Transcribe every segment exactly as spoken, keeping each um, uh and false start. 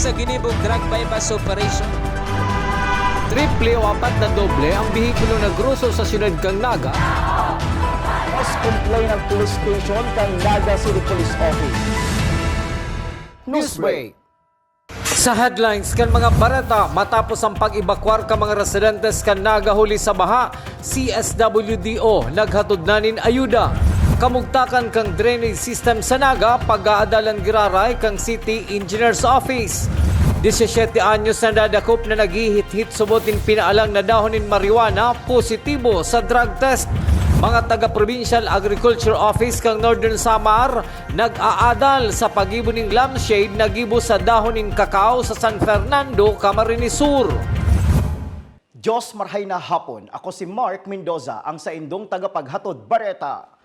Sa ginibong drug buy-bust operation. Triple o apat na doble ang behikulo na groso sa siyudad kan Naga. Mas complain ang police station kan Naga City Police Office. Newsbreak. Sa headlines kan mga bareta, matapos ang pag-ebakwar kan mga residentes kan Naga huli sa baha, C S W D O naghatod na nin ayuda. Kamugtakan kan drainage system sa Naga, pag-aadalan giraray kan City Engineer's Office. Diecisiete anyos na nadakop na naghihit-hit subot nin pinaalang na dahon nin marijuana, positibo sa drug test. Mga taga-Provincial Agriculture Office kan Northern Samar, nag-aadal sa paggibo nin lampshade na gibo sa dahon nin kakao sa San Fernando, Camarines Sur. Diyos marhay na hapon. Ako si Mark Mendoza, ang saindong tagapaghatod bareta.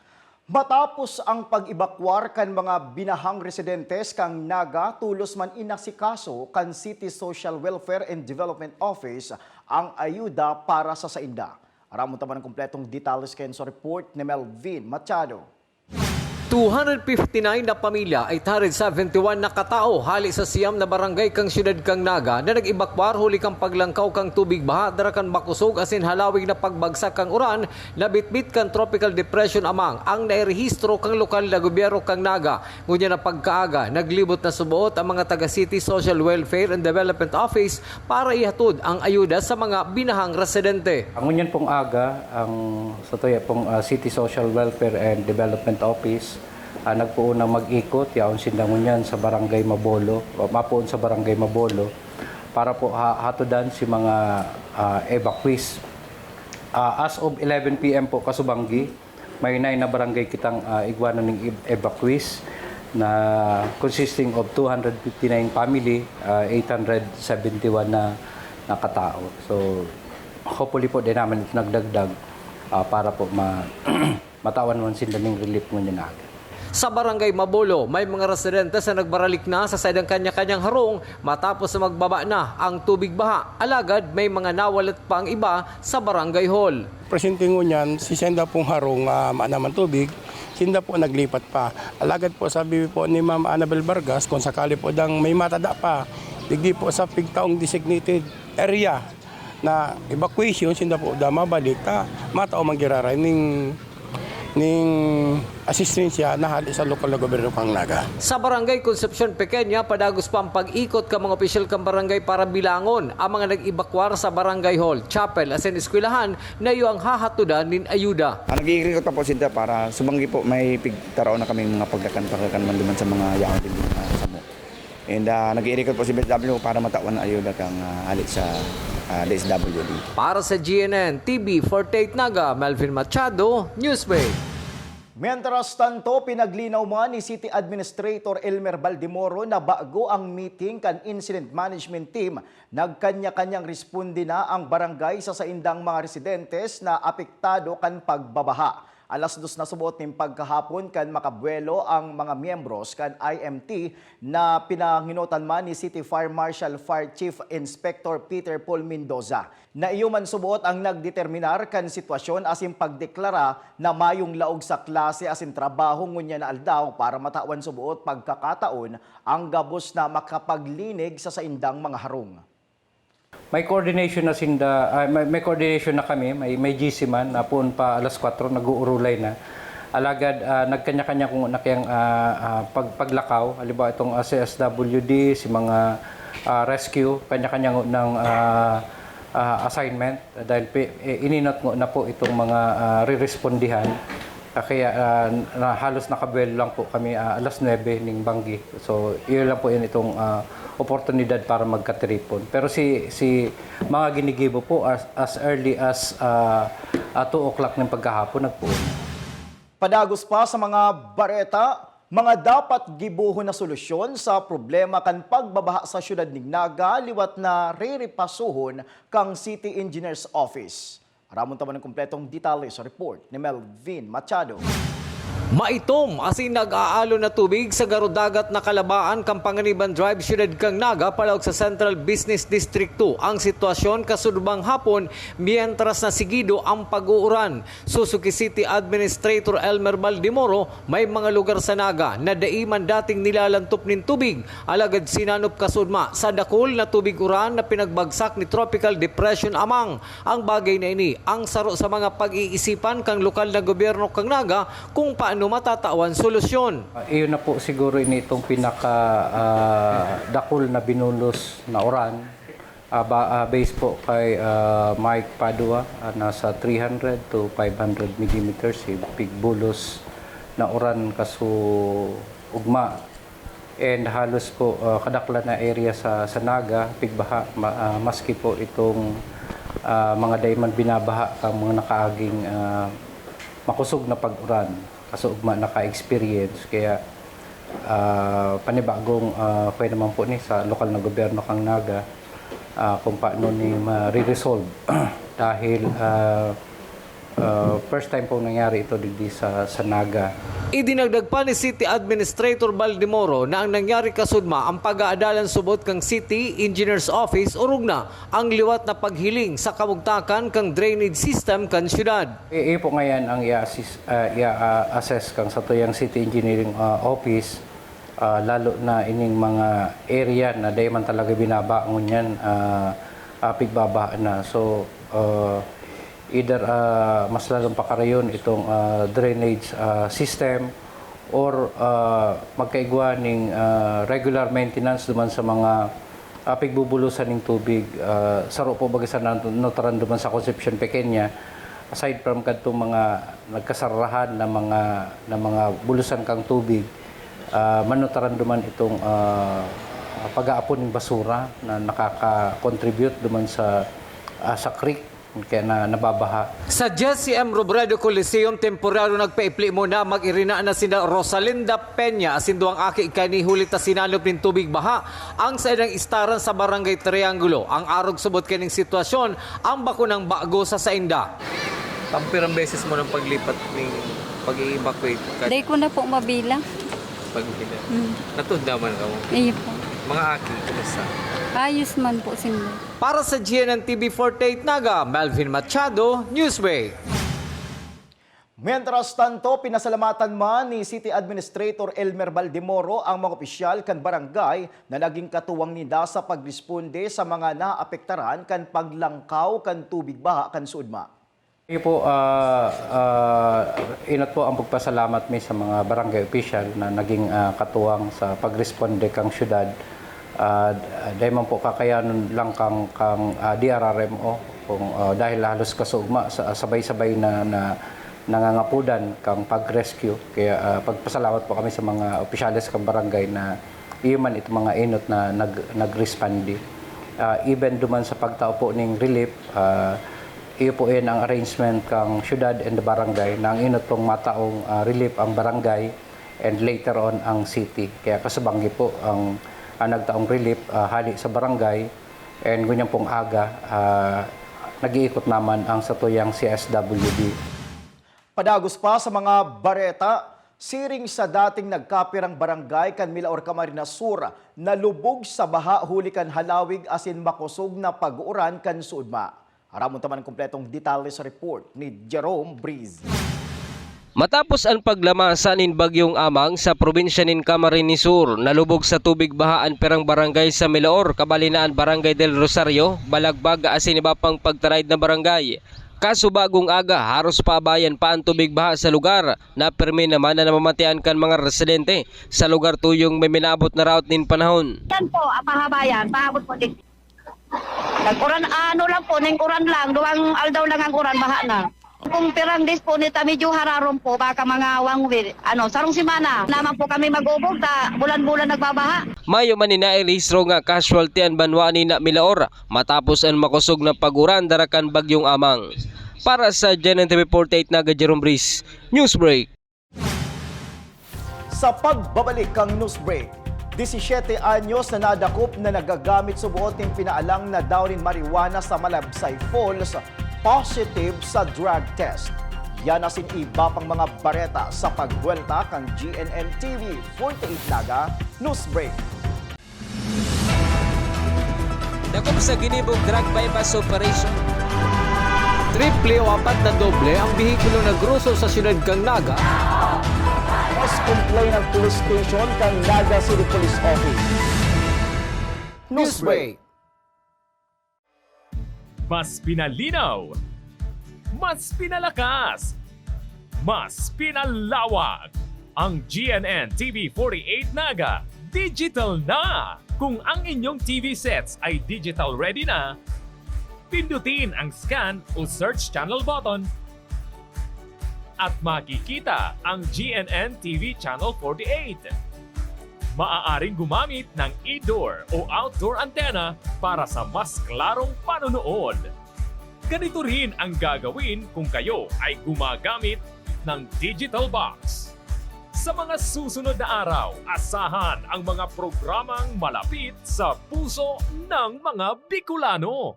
Matapos ang pag-ebakwar kan mga binahang residentes kan Naga, tulos man inasikaso kan City Social Welfare and Development Office ang ayuda para sa sainda. Aramon ta man ang kompletong detalye kan sa report ni Melvin Machado. Two hundred fifty-nine na pamilya, eight hundred seventy-one na katao hali sa siyam na barangay kan siyudad kan Naga na nag-ebakwar huli kan paglangkaw kan tubig baha dara kan makosog asin halawig na pagbagsak kan uran na bitbit kan Tropical Depression Amang ang nairehistro kan lokal na gobyerno kan Naga. Ngunyan na pagkaaga, naglibot na subot ang mga taga City Social Welfare and Development Office para ihatod ang ayuda sa mga binahang residente. Ngunyan pong aga, ang sa tuya pong, ah, City Social Welfare and Development Office, ah, nagpoon na mag-ikot, yaon sinda ngunyan sa Barangay Mabolo, o mapoon sa Barangay Mabolo, para po ha-, hatodan si mga, ah, evacuees. Ah, as of eleven P M po, kasubanggi, may nine na barangay kitang, ah, igwa na ning ev-, evacuees na consisting of two hundred fifty-nine family, ah, eight hundred seventy-one na, na katao. So, hopefully po, di naman ito nagdagdag, ah, para po ma-, matawan man sinda ning relief ngunyan na aga. Sa Barangay Mabolo, may mga residente sa nagbaralik na sa saidang kanya-kanyang harong matapos na magbaba na ang tubig baha. Alagad may mga nawalat pa ang iba sa barangay hall. Presente ngunyan, si senda pong harong, ah, maanaman tubig, sinda po naglipat pa. Alagad po, sabi po ni Ma'am Annabel Vargas, kung sakali po dang may matada pa, digdi po sa pigtaong designated area na evacuation, sinda po da mabalik, ta matao man giraray ning, ning asistensya na hali sa lokal na gobyerno kan Naga. Sa Barangay Concepcion Pequeña, padagos pa ang pag-ikot kan mga opisyal kan barangay para bilangon ang mga nag-ebakwar sa barangay hall, chapel, asin eskwelahan na iyo ang hahatodan nin ayuda. Ah, nag-iirikot pa po sinda para subanggi po may pigtaraon na kaming mga pagkakan-pagkakan man duman sa mga yaon din na samo. And, ah, nag-iirikot po si B S W para matawan na ayuda kang, ah, hali sa, ah, D S W D. Para sa G N N T V forty-eight Naga, Melvin Machado, Newsbreak. Mientras tanto, pinaglinaw man ni City Administrator Elmer Baldemoro na bago ang meeting kan Incident Management Team, nagkanya-kanyang responde na ang barangay sa saindang mga residentes na apektado kan pagbabaha. Alas dos na subot nin pagkahapon kan makabuwelo ang mga miyembros kan I M T na pinangenotan man ni City Fire Marshal Fire Chief Inspector Peter Paul Mendoza. Na iyo man subot ang nagdeterminar kan sitwasyon asin pagdeklara na mayong laog sa klase asin trabaho ngunyan na aldaw para matawan subot pagkakataon ang gabos na makapaglinig sa saindang mga harong. May coordination na sinda, ah, may, may coordination na kami, may, may G C man, na poon pa alas kwatro, nag-uurulay na. Alagad, ah, nagkanya-kanya kung na kayang, ah, ah, pag-, paglakaw, halimbawa itong, ah, C S W D, si mga, ah, rescue, kanya-kanya ng, ah, ah, assignment, dahil pi-, eh, ininot ngo na po itong mga, ah, rirespondihan. Ah, kaya, ah, na halos nakabuwelo lang po kami, ah, alas nuebe ning banggi. So, iyon lang po yun itong, ah, oportunidad para magkatiripon. Pero si, si mga ginigibo po as, as early as, ah, ah, two o'clock ng pagkahapon, nagpuon. Padagos pa sa mga bareta, mga dapat gibohon na solusyon sa problema kan pagbabaha sa siyudad nin Naga liwat na rerepasuhon kang City Engineer's Office. Aramon ta man ang kompletong detalye sa report ni Melvin Machado. Maitom asin nag-aalon na tubig sa garo dagat na kalabaan kan Panganiban Drive, siyudad kan Naga, palaog sa Central Business District two ang sitwasyon kasudbang hapon, mientras na sigido ang pag-uuran. Suso ki City Administrator Elmer Baldemoro, may mga lugar sa Naga na dai man dating nilalantop nin tubig, alagad sinanop kasudma sa dakul na tubig uran na pinagbagsak ni Tropical Depression Amang. Ang bagay na ini ang saro sa mga pag-iisipan kan lokal na gobyerno kan Naga kung paano matatawan solusyon. Ah, iyon na po siguro ini itong pinaka, ah, dakul na binulos na uran. Ah, ba, ah, base po kay, ah, Mike Padua, ah, nasa three hundred to five hundred millimeters si pigbulos na uran kaso ugma. And halos po, ah, kadaklan na area sa, sa Naga, pigbaha, ma-, ah, maski po itong, ah, mga dai man binabaha kang mga nakaaging, ah, makosog na pag-uran, kaso ugma naka-experience. Kaya, ah, panibagong, ah, kaya naman po ni sa lokal na gobyerno kang Naga, ah, kung paano ni ma-resolve. Dahil, ah, ah, first time pong nangyari ito digdi sa, sa Naga. Idinagdag pa ni City Administrator Baldemoro na ang nangyari kasudma ang pag-aadalan subot kan City Engineers Office, orog na ang liwat na paghiling sa kamugtakan kan drainage system kan syudad. I-, iyo po ngayon ang i-assess, ah, i-assess kan satuyang City Engineering, ah, Office, ah, lalo na ining mga area na dai man talaga binabangon yan, ah, ah, pigbabaha na. So, ah, either, ah, mas lalong pakarayon itong, ah, drainage, ah, system or, ah, magkaigwa ning, ah, regular maintenance duman sa mga, ah, pigbubulosan ning tubig. Ah, saro po baga sa nat-, natarandoman sa Concepcion Pequeña, aside from kadtong mga nagkasararahan na mga, na mga bulusan kang tubig, ah, manutaran duman itong, ah, pag-aapon ning basura na nakaka-contribute duman sa, ah, sa creek kaya na nababaha. Sa Jesse M. Robredo Coliseum, temporaryo nagpaipli muna, mag-irina na sina Rosalinda Peña asin duwang aki kaini huli ta sinanop nin tubig baha ang saindang istaran sa Barangay Triangulo. Ang arog subot kaning sitwasyon, ang bakunang bago sa sainda. Tampirang beses mo nang paglipat ning pag-i-evacuate ka? Dai ko na po mabilang. Pag-i-evacuate. Hmm. Natunda man ka mo? Iyo po. Mga aki, kumusta? Ayos man po, senyor. Para sa G N N T V forty-eight Naga, Melvin Machado, Newsbreak. Mientras tanto, pinasalamatan man ni City Administrator Elmer Baldemoro ang mga opisyal kan barangay na naging katuwang ninda sa pagresponde sa mga naapektaran kan paglangkaw kan tubig baha kan Suudma. Iyo po, ah, ah, inot po ang pagpasalamat mi sa mga barangay official na naging, ah, katuwang sa pagresponde kang syudad. Ah, dai man po kakayanon lang kang, kang, ah, D R R M O kung, ah, dahil halos kasugma sa, sabay-sabay na, na nangangapudan kang pag-rescue. Kaya, ah, pagpasalamat po kami sa mga opisyales kang barangay na iyo man itong mga inot na nag-, nag-responde. Ah, even duman sa pagtao po ning relief, ah, iyo po yan ang arrangement kang syudad and the barangay na ang inot pong mataong, ah, relief ang barangay and later on ang city. Kaya kasabanggi po ang, ang nagtaong relief, ah, hali sa barangay and ngunyan pong aga, ah, nag-iikot naman ang satuyang C S W D. Padagos pa sa mga bareta, siring sa dating nagkapirang barangay kan Milaor, Camarines Sur, nalubog sa baha huli kan halawig asin makosog na pag-uran kan Suudma. Aramon ta man an kompletong detalye sa report ni Jerome Breeze. Matapos an paglamasa nin Bagyong Amang sa probinsya nin Camarines Sur, nalubog sa tubig baha an pirang barangay sa Milaor, kabalin na an Barangay del Rosario, Balagbag asin iba pang pagtaraid na barangay. Kaso bagong aga, haros paabayan pa an tubig baha sa lugar, na pirmi naman na namamatean kan mga residente sa lugar tuyong may minaabot na raot nin panahon. Yan po, ah, pahabayan, paabot po din. Nag-uran, ano lang po, ning uran lang, duwang aldaw lang ang uran, baha na. Kung pirang days po nita, medyo hararom po, baka mga one week, ano, sarong semana naman po kami mag-ubog, ta bulan-bulan nagbabaha. Mayo man ni nairehistro nga casualty an banwa nin Milaor matapos an makosog na pag-uran dara kan Bagyong Amang. Para sa G N N T V forty-eight Naga, Jerome Breeze, Newsbreak. Sa pagbabalik kang Newsbreak, disisiyete anyos na nadakop na nagagamit suboot nin pinaalang na daw nin marijuana sa Malabsay Falls, positive sa drug test. Yan asin iba pang mga bareta sa pagbuwelta kan G N N T V forty-eight Naga Newsbreak. Dakop sa ginibong drug buy-bust operation. Triple o apat na doble ang behikulo na groso sa siyudad kan Naga. Mas complain ang police station kan Naga City Police Office. Newsbreak. Mas pinalinaw, mas pinalakas, mas pinalawak. Ang G N N T V forty-eight Naga digital na! Kung ang inyong T V sets ay digital ready na, pindutin ang scan o search channel button at makikita ang G N N T V Channel forty-eight. Maaaring gumamit ng indoor o outdoor antenna para sa mas klarong panonood. Ganito rin ang gagawin kung kayo ay gumagamit ng digital box. Sa mga susunod na araw, asahan ang mga programang malapit sa puso ng mga Bicolano.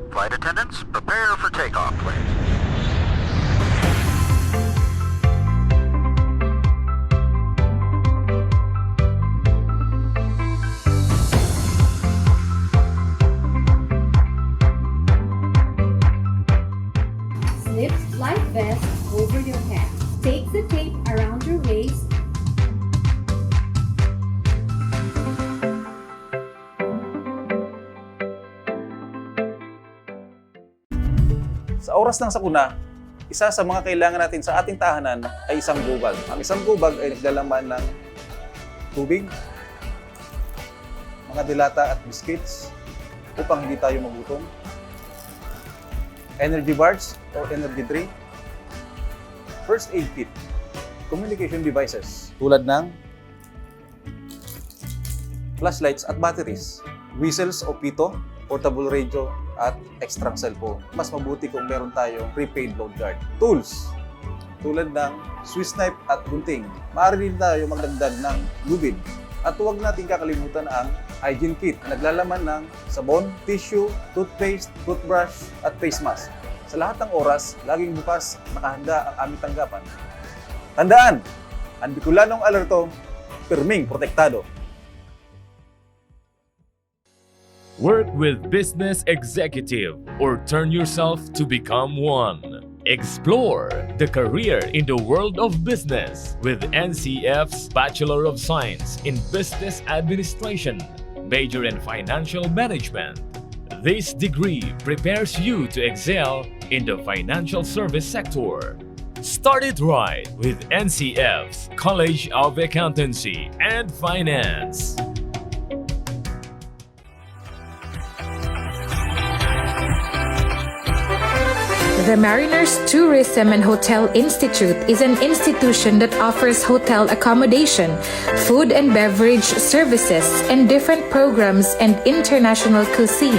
Flight attendants, prepare for takeoff, please. Slip life vest over your head. Take the tape around your waist. Sa oras ng sakuna, isa sa mga kailangan natin sa ating tahanan ay isang gubag. Ang isang gubag ay naglalaman ng tubig, mga dilata at biscuits upang hindi tayo magutom, energy bars or energy drink, first aid kit, communication devices tulad ng flashlights at batteries, whistles o pito, portable radio, at extra cellphone. Mas mabuti kung meron tayong prepaid load guard. Tools, tulad ng Swiss knife at gunting. Maaari din tayo magdagdag ng lubid. At huwag nating kakalimutan ang hygiene kit na naglalaman ng sabon, tissue, toothpaste, toothbrush, at face mask. Sa lahat ng oras, laging bukas, nakahanda ang aming tanggapan. Tandaan, ang Bicolanong alerto, pirming protektado. Work with Business Executive or turn yourself to become one. Explore the career in the world of business with N C F's Bachelor of Science in Business Administration, major in Financial Management. This degree prepares you to excel in the financial service sector. Start it right with N C F's College of Accountancy and Finance. The Mariners Tourism and Hotel Institute is an institution that offers hotel accommodation, food and beverage services, and different programs and international cuisine.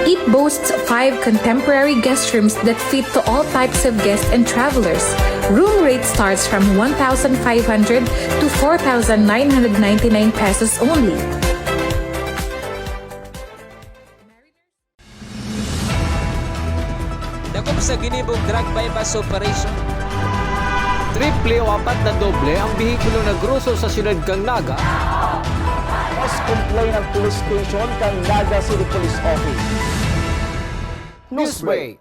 It boasts five contemporary guest rooms that fit to all types of guests and travelers. Room rate starts from one thousand five hundred to four thousand nine hundred ninety-nine pesos only. Dakop sa ginibong drug buy-bust operation. Triple o apat na doble ang behikulo na groso sa siyudad kan Naga. Mas complain ang police station kan Naga City Police Office. Newsbreak.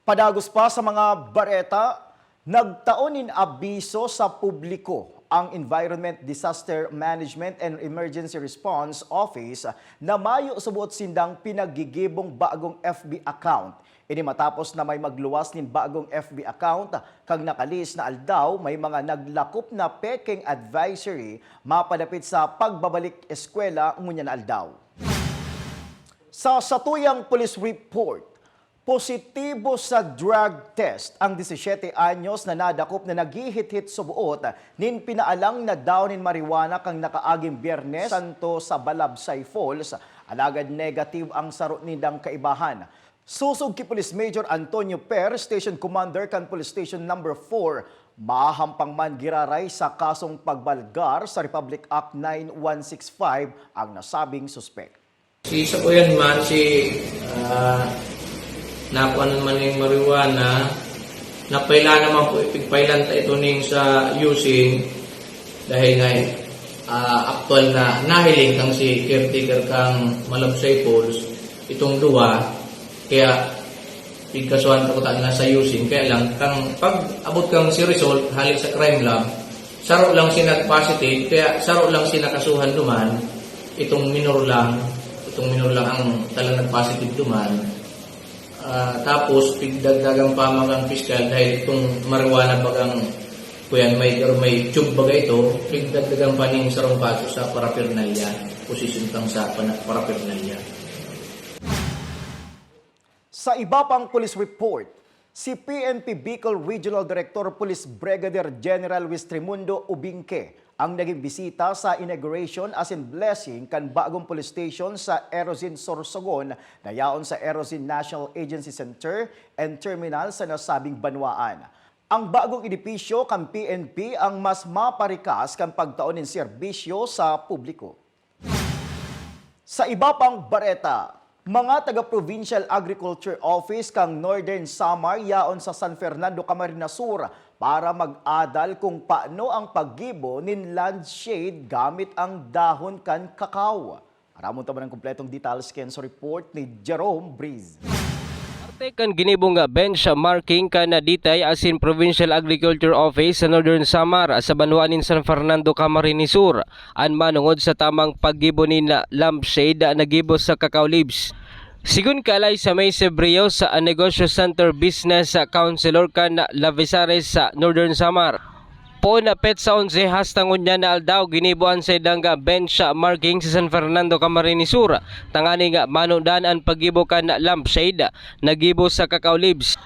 Padagos pa sa mga bareta, nagtao nin abiso sa publiko ang Environment Disaster Management and Emergency Response Office na mayo subot sindang pinaggigibong bagong F B account. Ini matapos na may magluwas nin bagong F B account, kag nakalihis na aldaw may mga naglakop na pekeng advisory mapadapit sa pagbabalik eskwela ngunyan na aldaw. Sa satuyang police report, positibo sa drug test ang disisiete anyos na nadakop na naghihit-hit suboot nin pinaalang na daw nin marijuana kan nakaaging Biyernes Santo sa Balabsay Falls, alagad negative ang saro nindang kaibahan. Sosog ki Police Major Antonio Per, Station Commander kan Police Station Number four, mahahampang man giraray sa kasong pagbalgar sa Republic Act nine one six five ang nasabing suspek. Si Sakuyan man, si, ah, Nakuha naman yung marijuana, napailan naman po, ipigpailan ta ito ning sa Yusing, dahil nga, ah, aktual na nahiling kang si caretaker kang Malabsay Falls, itong duwa, kaya pigkasuhan ta kuta na sa Yusing, kaya lang, kang pag-abot kang si result, hali sa crime lab, saro lang si nag-positive, kaya saro lang si nakasuhan duman, itong minor lang, itong minor lang ang talagang nag-positive duman. Ah, tapos, pigdagdagan pa mga piskal dahil itong marijuana bagang kuyan, may, may tube baga ito, pigdagdagan pa ning sarong kaso sa paraphernalia, possession kang sa pana-, paraphernalia. Sa iba pang police report, si P N P Bicol Regional Director Police Brigadier General Luis Trimundo Ubingke ang naging bisita sa inauguration asin blessing kan bagong police station sa Erosin, Sorsogon, na yaon sa Erosin National Agency Center and Terminal sa nasabing banwaan. Ang bagong edipisyo kan P N P ang mas maparikas kan pagtao nin serbisyo sa publiko. Sa iba pang bareta, mga taga-Provincial Agriculture Office kan Northern Samar yaon sa San Fernando, Camarines Sur para mag-adal kung paano ang paggibo nin land shade gamit ang dahon kan kakao. Aramon ta man ang kompletong details kan sa report ni Jerome Breeze. Parte kan ginibong benchmarking kan DTI asin Provincial Agriculture Office sa Northern Samar sa banwa nin San Fernando, Camarines Sur, an manongod sa tamang paggibo nin lampshade na gibo sa cacao leaves. Sigon kaalay sa May Sebrios, Negosyo Center Business Councilor kan Lavisares sa Northern Samar, poon na petsa onse hasta ngunyan na aldaw ginibo an saindang benchmarking sa San Fernando, Camarines Sur, tanganing manudan an paggibo kan lampshade na gibo sa cacao leaves.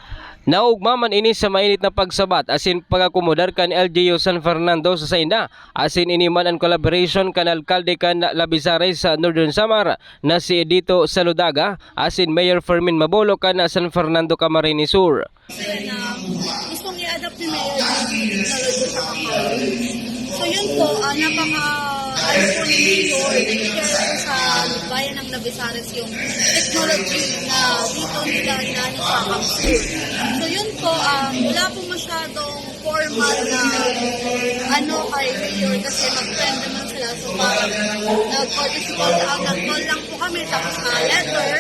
Naugma man ini sa mainit na pagsabat asin pag-akomodar kan L G U San Fernando sa sainda, asin ini man an collaboration kan alkalde kan Labizares sa Northern Samar na si Edito Saludaga asin Mayor Fermin Mabolo kan San Fernando, Camarines Sur. Kasi na gustong i-adapt ni Mayor yung technology sa Kapampangan. So yun po, ah, napaka-ayos po ni Mayor na i-share po sa bayan ng Labizares yung technology na dito nila inaano sa Kapampangan. So yun po, ah, wala po masyadong formal na ano kay Mayor kasi mag-friend naman sila. So parang nag-order si Paul ang nag-call lang po kami tapos ah, letter,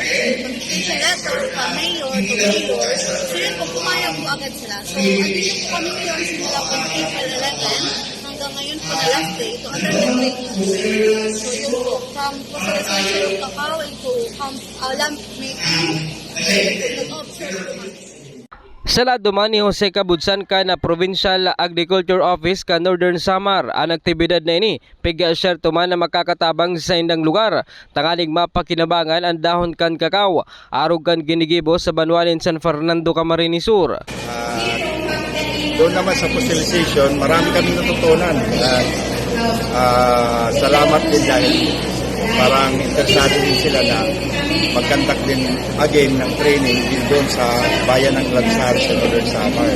communication letter pa mayor to mayor. So yun po, pumayag po agad sila. So andito po kami ngayon, simula po ng April eleven hanggang ngayon po na last day to attend the training. So yun po, from Consolation of Kakaway to Camp uh, Lamp Making, nag-observe po kami. Sa lado man ni Jose Kabudsan kan Provincial Agriculture Office kan Northern Samar, an aktibidad na ini pigsyerto man na makakatabang sa saindang lugar tanganing mapakinabangan an dahon kan kakao arog kan ginigibo sa banwa nin San Fernando, Camarines Sur. Ah, doon naman sa fossilization, marami kaming natutunan. Ah, ah, salamat din dahil parang interesado din sila na mag-conduct din again ng training din doon sa bayan ng Lansar sa Northern Samar.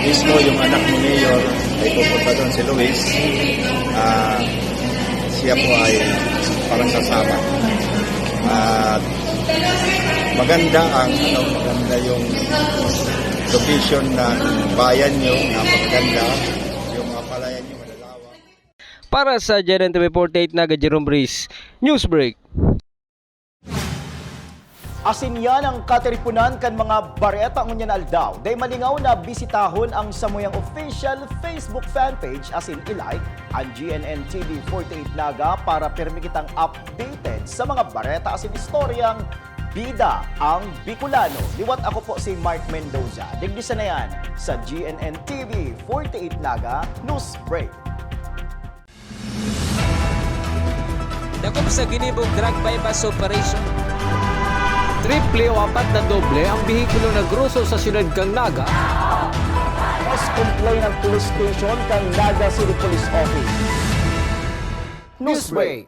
Mismo yung anak ni Mayor ay pupunta doon, si Luis. Ah, siya po ay parang sasama. At maganda ang, ano, maganda yung location ng bayan nyo, napakaganda. Yung mga palayan nyo, malalawak. Para sa G N N T V forty-eight Naga, Jerome Breeze, Newsbreak. Asin yan ang katiriponan kan mga bareta ngunyan aldaw. Dai malingaw na bisitahon ang samuyang official Facebook fanpage asin i-like an G N N T V forty-eight Naga para pirmi kitang updated sa mga bareta asin istoryang bida ang Bicolano. Liwat ako po si Mark Mendoza. Digdi sa na yan sa G N N T V forty-eight Naga News Break. Dakop sa ginibong drug buy-bust operation. Triple o apat na doble ang bihikulo na groso sa siyudad kan Naga. Mas complain ang police station kan Naga City Police Office. Newsbreak.